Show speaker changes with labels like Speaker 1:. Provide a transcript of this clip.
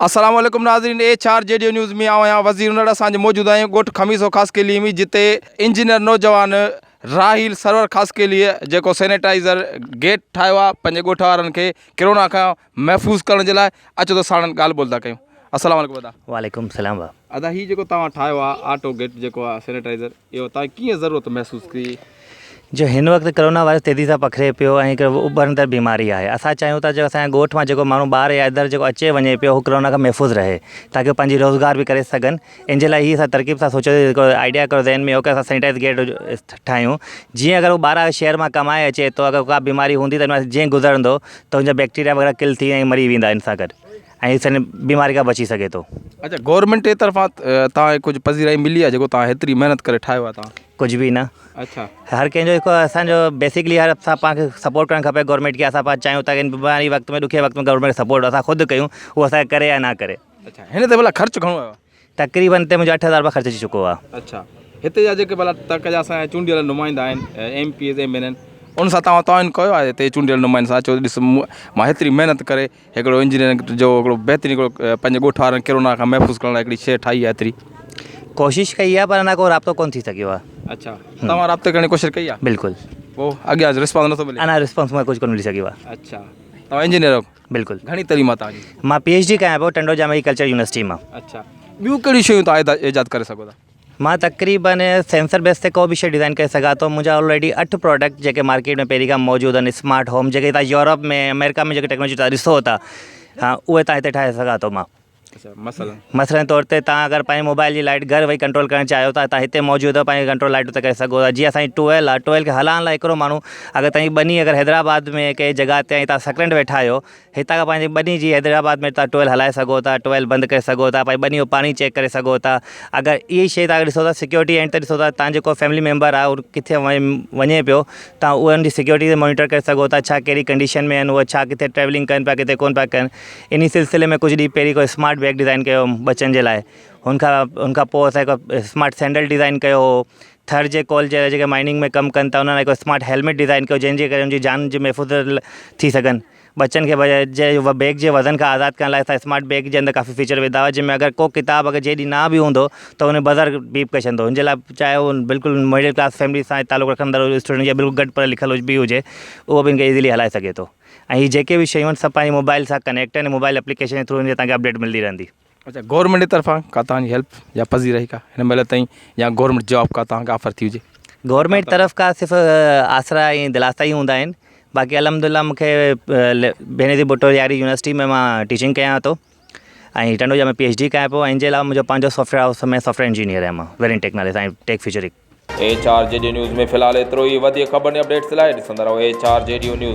Speaker 1: السلام عليڪم ناظرين H R G D news ۾ آئون آهيان وزير انڙ اسان اڄ موجود آهيون ڳوٺ خميسو خاصخيلي ۾ جتي انجنيئر نوجوان راحيل سرور خاصخيلي جيڪو سينيٽائيزر گيٽ ٺاهيو آهي پنهنجي ڳوٺ وارن کي ڪرونا کان محفوظ ڪرڻ جي لاء اچو ته ساڻن ڳالهه ٻولهه ٿا ڪيون السلام عليڪم ادا.
Speaker 2: وعليڪم السلام ڀاء.
Speaker 1: ادا هي جيڪو توهان ٺاهيو آهي آٽو گيٽ جيڪو آهي سينيٽائيزر اهو توهان ڪيئن ضرورت محسوس ڪئي؟
Speaker 2: جو هن وقت ڪرونا وائرس تيزي سان پکڙي پيو ۽ هڪ اڀرندڙ بيماري آهي اسان چاهيون ٿا جو اسان جي ڳوٺ مان جيڪو ماڻهو ٻاهر يا اندر جيڪو اچي وڃي پيو هو ڪرونا کان محفوظ رهي تاڪه هو پنهنجي روزگار به ڪري سگهن ان جي لاء هي اسان ترڪيب سان سوچيو هڪڙو آئيڊيا هڪڙو ذهن ۾ هو ڪه اسان سينيٽائز گيٽ ٺاهيون جيئن اگر هو ٻاهران شهر مان ڪمائي اچي ٿو اگر ڪا بيماري هوندي ته جيئن گذرندو ته ان جا بيڪٽيريا وغيره ڪل ٿي ۽ مري ويندا ان سان گڏ ۽ سن بيماري کان بچي سگهي ٿو.
Speaker 1: اڇا گورنمينٽ جي طرفان توهان کي ڪجهه پذيرائي ملي آهي جيڪو توهان هيتري محنت ڪري ٺاهيو آهي توهان.
Speaker 2: ڪجهه به نه.
Speaker 1: اڇا.
Speaker 2: هر ڪنهن جو هڪ اسان جو بيسڪلي هر اسان پاڻ کي سپورٽ ڪرڻ کپي گورنمينٽ کي اسان پاڻ چاهيون ٿا ڪه ان بيماري وقت ۾ ڏکي وقت ۾ گورنمينٽ کي سپورٽ اسان خود ڪيون هو اسان کي ڪري يا نه ڪري.
Speaker 1: اڇا هن تي ڀلا خرچ گهڻو آيو آهي.
Speaker 2: تقريبن هتي منهنجو 8000 رپيا خرچ اچي چڪو آهي.
Speaker 1: اڇا هتي جا جيڪي ڀلا تڪ جا اسان جا چونڊيل نمائندا آهن M P As M N N ان سان توهان تعاون ڪيو آهي هتي چونڊيل نمائندن سان اچو ڏس مان هيتري محنت ڪري هڪڙو انجنيئرنگ جو هڪڙو بهترين هڪڙو پنهنجي ڳوٺ وارن ڪرونا کان محفوظ ڪرڻ لاء هڪڙي شيء ٺاهي آهي ايتري.
Speaker 2: ڪوشش ڪئي آهي پر اڃا ڪو رابطو ڪونه ٿي سگهيو آهي.
Speaker 1: اڇا توهان رابطي ڪرڻ جي ڪوشش ڪئي آهي؟
Speaker 2: بلڪل.
Speaker 1: پوء اڳيان رسپانس نٿو ملي؟
Speaker 2: اڃا رسپانس مون کي ڪجهه ڪونه ملي سگهيو آهي.
Speaker 1: اڇا توهان انجنيئر آهيو؟
Speaker 2: بلڪل.
Speaker 1: گهڻي تعليم آهي توهان جي؟
Speaker 2: مان پي ايڇ ڊي ڪيان پيو ٽنڊو ڄام ايگريڪلچر يونيورسٽي مان.
Speaker 1: اڇا ٻيون ڪهڙيون شيون توهان ايجاد ڪري سگهو ٿا؟
Speaker 2: مان تقريبن سينسر بيس تي ڪو به شيء ڊزائن ڪري سگهان ٿو منهنجا آلريڊي اٺ پراڊڪٽ جيڪي مارڪيٽ ۾ پهرين کان موجود آهن اسمارٽ هوم جيڪي تهان يورپ ۾ آمريڪا ۾ جيڪي ٽيڪنالاجي تهان ڏسو ٿا ها اهي تهان هتي ٺاهي سگهان ٿو مان
Speaker 1: مثلا
Speaker 2: مثلا طور تي تهان اگر پنهنجي موبائل جي لائٽ گهر ويهي ڪنٽرول ڪرڻ چاهيو ٿا تهان هتي موجود آهيو پنهنجي ڪنٽرول لائٽ اتي ڪري سگهو ٿا جيئن اسان جي ٽوئل آهي ٽوئل کي هلائڻ لاء هڪڙو ماڻهو اگر تهان جي ٻني اگر حيدرآباد ۾ ڪنهن جڳهه تي ۽ تهان سڪرنڊ ويٺا آهيو هتان کان پنهنجي ٻني جي حيدرآباد ۾ توهان ٽوئل هلائي سگهو ٿا ٽوئل بند ڪري سگهو ٿا پنهنجي ٻني جو پاڻي چيڪ ڪري سگهو ٿا اگر اها ئي شيء توهان ڏسو ٿا سيڪيورٽي اينڊ تي ڏسو ٿا توهان جيڪو فيملي ميمبر آهي اهو ڪٿي وڃي پيو توهان اهو ان جي سيڪيورٽي تي مانيٽر ڪري سگهو ٿا ڇا ڪهڙي ڪنڊيشن ۾ آهن اهي ڇا ڪٿي ٽريولنگ ڪن پيا ڪٿي ڪونه پيا ڪن انهي سلسلي ۾ ڪجهه ڏينهن پهرين هڪ اسمارٽ بيگ ڊزائن ڪيو هئم ٻچن جي لاء هن کان هن کان پوء اسان هڪ اسمارٽ سينڊل ڊزائن ڪيو هو ٿر جي ڪول جي جيڪي مائننگ ۾ ڪم ڪن ٿا انهن لاء هڪ اسمارٽ هيلميٽ ڊزائن ڪيو جنهن جي ڪري ان جي جان جي محفوظ ٿي سگهن ٻچن کي جي بيگ جي وزن کان آزاد ڪرڻ لاء اسان اسمارٽ بيگ جي اندر ڪافي فيچر وڌا هئا جنهن ۾ اگر ڪو ڪتاب اگر جنهن ڏينهن نه به هوندو ته ان بزر بيپ ڪري ڇڏندو ان جي لاء چاهي هو بلڪل مڊل ڪلاس فيملي سان تعلق رکندڙ اسٽوڊنٽ يا بلڪل گهٽ پڙهيل لکيل به هجي اهو به ان کي ايزلي هلائي سگهي ٿو ۽ هي جيڪي به شيون آهن سڀ پنهنجي موبائل سان ڪنيڪٽ آهن موبائل اپليڪيشن جي ٿرو ان کي توهان کي اپڊيٽ ملندي رهندي.
Speaker 1: اڇا گورنمينٽ جي طرفان ڪا توهان جي هيلپ يا پذيرائي ڪا هن مهل تائين يا گورنمينٽ جاب ڪا توهان کي آفر ٿي هجي.
Speaker 2: گورنمينٽ طرف کان صرف آسرا ۽ دلاسا ئي هوندا آهن باقي الحمد لله مون کي بينظير ڀٽو لياري يونيورسٽي ۾ مان ٽيچنگ ڪيان ٿو ۽ Tando Jam ۾ P H D ڪيان پيو ۽ ان جي علاوه منهنجو پنهنجو software house ۾ software engineer آهيان مان ويرين ٽيڪ نالي سان ٽيڪ فيوچرڪ.
Speaker 1: H R G D news ۾ في الحال ايترو ئي وڌيڪ خبرن ۽ اپڊيٽس لاء ڏسندا رهو H R G D news.